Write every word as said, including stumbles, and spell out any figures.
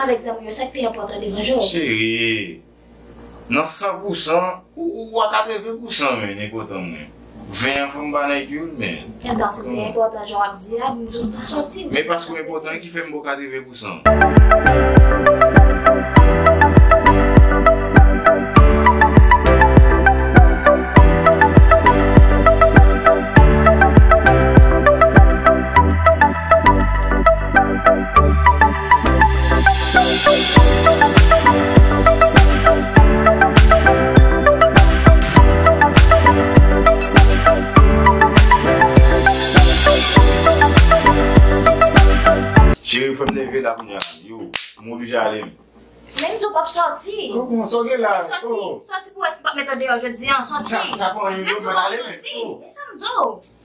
Egzanp yo, sa k pi enpòtan devan Jewova? Cheri, nan san pou san, ou, ou a katreven pou san, men, enpòtan mwen. Ven an fè m ba nèg yo l, men. Enben, si te enpòtan, jan w ap di a, m di w pa sòti. Men paske w enpòtan ki fè m ba w katreven pou san. Cheri, fè m leve la kounye a. Yo, m oblije ale, m. Men m di w p ap sòti. Kòman sa w gen la? W ap sòti. Oh. Sòti pou wè si m p ap met w deyò jodi a. Sòti. Sa, sa pa anyen, men m di w w ap sòti. Oh. E sa m di w?